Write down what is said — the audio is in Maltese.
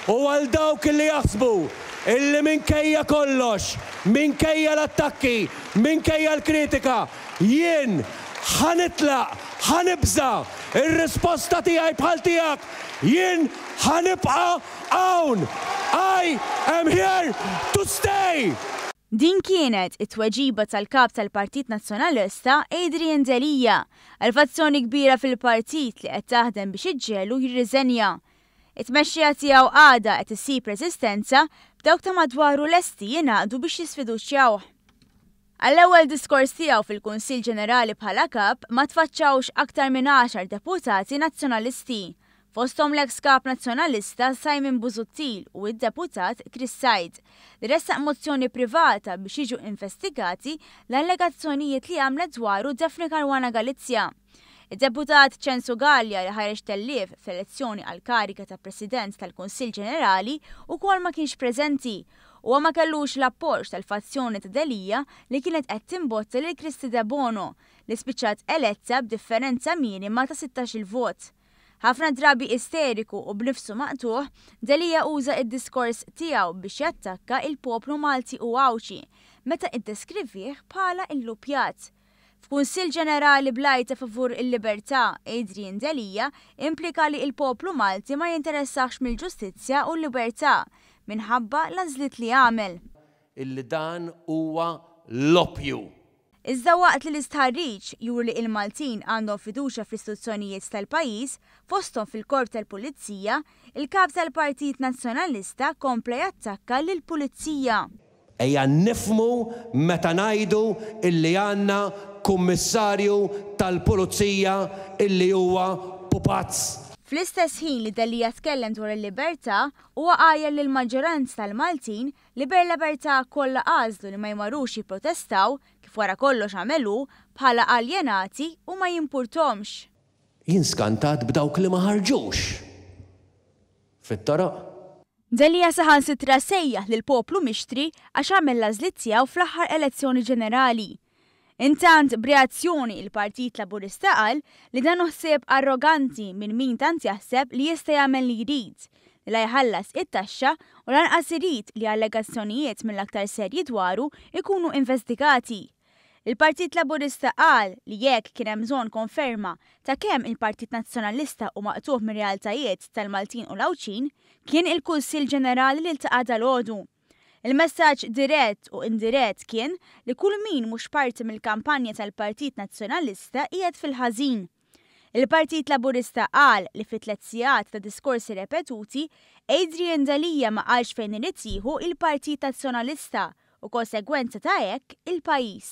U għal dawk li jaħsbu illi minkejja kollox, minkejja l-attakki, minkejja l-kritika, jien ħa nitlaq, ħa nibża', ir-risposta tiegħi bħal tiegħek, jien ħa nibqa' hawn! I am here to stay! Din kienet it-tweġiba tal-Kap tal-Partit Nazzjonalista Adrian Delia għal fazzjoni kbira fil-partit li qed taħdem biex iġġegħlu jirriżenja. It-tmexxija tiegħu għadha qed issib reżistenza b'dawk ta' madwaru lesti jingħaqdu biex jisfiduċjawh. Għall-ewwel diskors tiegħu fil-Kunsill Ġenerali bħala Kap ma tfaċċawx aktar minn għaxar deputati Nazzjonalisti, fosthom l-eks Kap Nazzjonalista Simon Busuttil u d-Deputat Chris Said, li ressaq mozzjoni privata biex jiġu investigati l-allegazzjonijiet li għamlet dwaru Daphne Caruana Galizia. Id-Deputat Ċensu Galea li ħareġ tellief fl-elezzjoni għall-kariga ta' President tal-Kunsill Ġenerali wkoll ma kienx preżenti. Huwa ma kellux l-appoġġ tal-fazzjoni ta' Delia li kienet qed timbotta lil Kristy Debono li spiċċat eletta b'differenza minima ta' 16-il vot. Ħafna drabi isteriku u b'nifsu maqtugħ, Delia uża d-diskors tiegħu biex jattakka il-poplu Malti u Għawdxi meta iddeskrivih bħala illupjat. F'Kunsill Ġenerali bl-għajta favur il-libertà, Adrian Delia implika li il-poplu Malti ma jinteressahx mill-ġustizzja u l-libertà minħabba l-għażliet li għamel. Illi dan huwa l-oppju. Iżda waqt li l-istħarriġ juri li il-Maltin għandhom fiduċja fl-istituzzjonijiet tal-pajjiż, fosthom fil-Korp tal-Pulizija, il-Kap tal-Partit Nazzjonalista kompla jattakka lill-Pulizija. Ejja nifhmu meta ngħidu illi għandna Kummissarju tal-Pulizija illi huwa pupazz. Fl-istess ħin li Delia tkellem dwar il-libertà, huwa għajjar lill-maġġoranza tal-Maltin li ber-libertà kollha għażlu li ma jmorrux jipprotestaw, kif wara kollox għamel hu, bħala aljenati u ma jimpurthomx. Jien skantat b'dawk li ma ħarġux fit-toroq. Delia saħansitra sejjaħ lill-poplu mixtri għax għamel l-għażliet tiegħu fl-aħħar elezzjoni ġenerali. Intant, b'reazzjoni il-Partit Laburista qal li dan hu ħsieb arroganti minn min tant jaħseb li jista' jagħmel li jrid, li la jħallas it-taxxa u lanqas irid li allegazzjonijiet mill-aktar serji dwaru jkunu investigati. Il-Partit Laburista qal li jekk kien hemm bżonn konferma ta' kemm il-Partit Nazzjonalista hu maqtugħ mir-realtajiet tal-Maltin u l-Għawdxin, kien il-Kunsill Ġenerali li ltaqa' dalgħodu. Il-messaġġ dirett u indirett kien li kull min mhux parti mill-kampanja tal-Partit Nazzjonalista qiegħed fil-ħażin. Il-Partit Laburista qal li fi tlett sigħat ta' diskorsi repetuti, Adrian Delia ma qalx fejn irid jieħu il-Partit Nazzjonalista u konsegwenza ta' hekk il-pajjiż.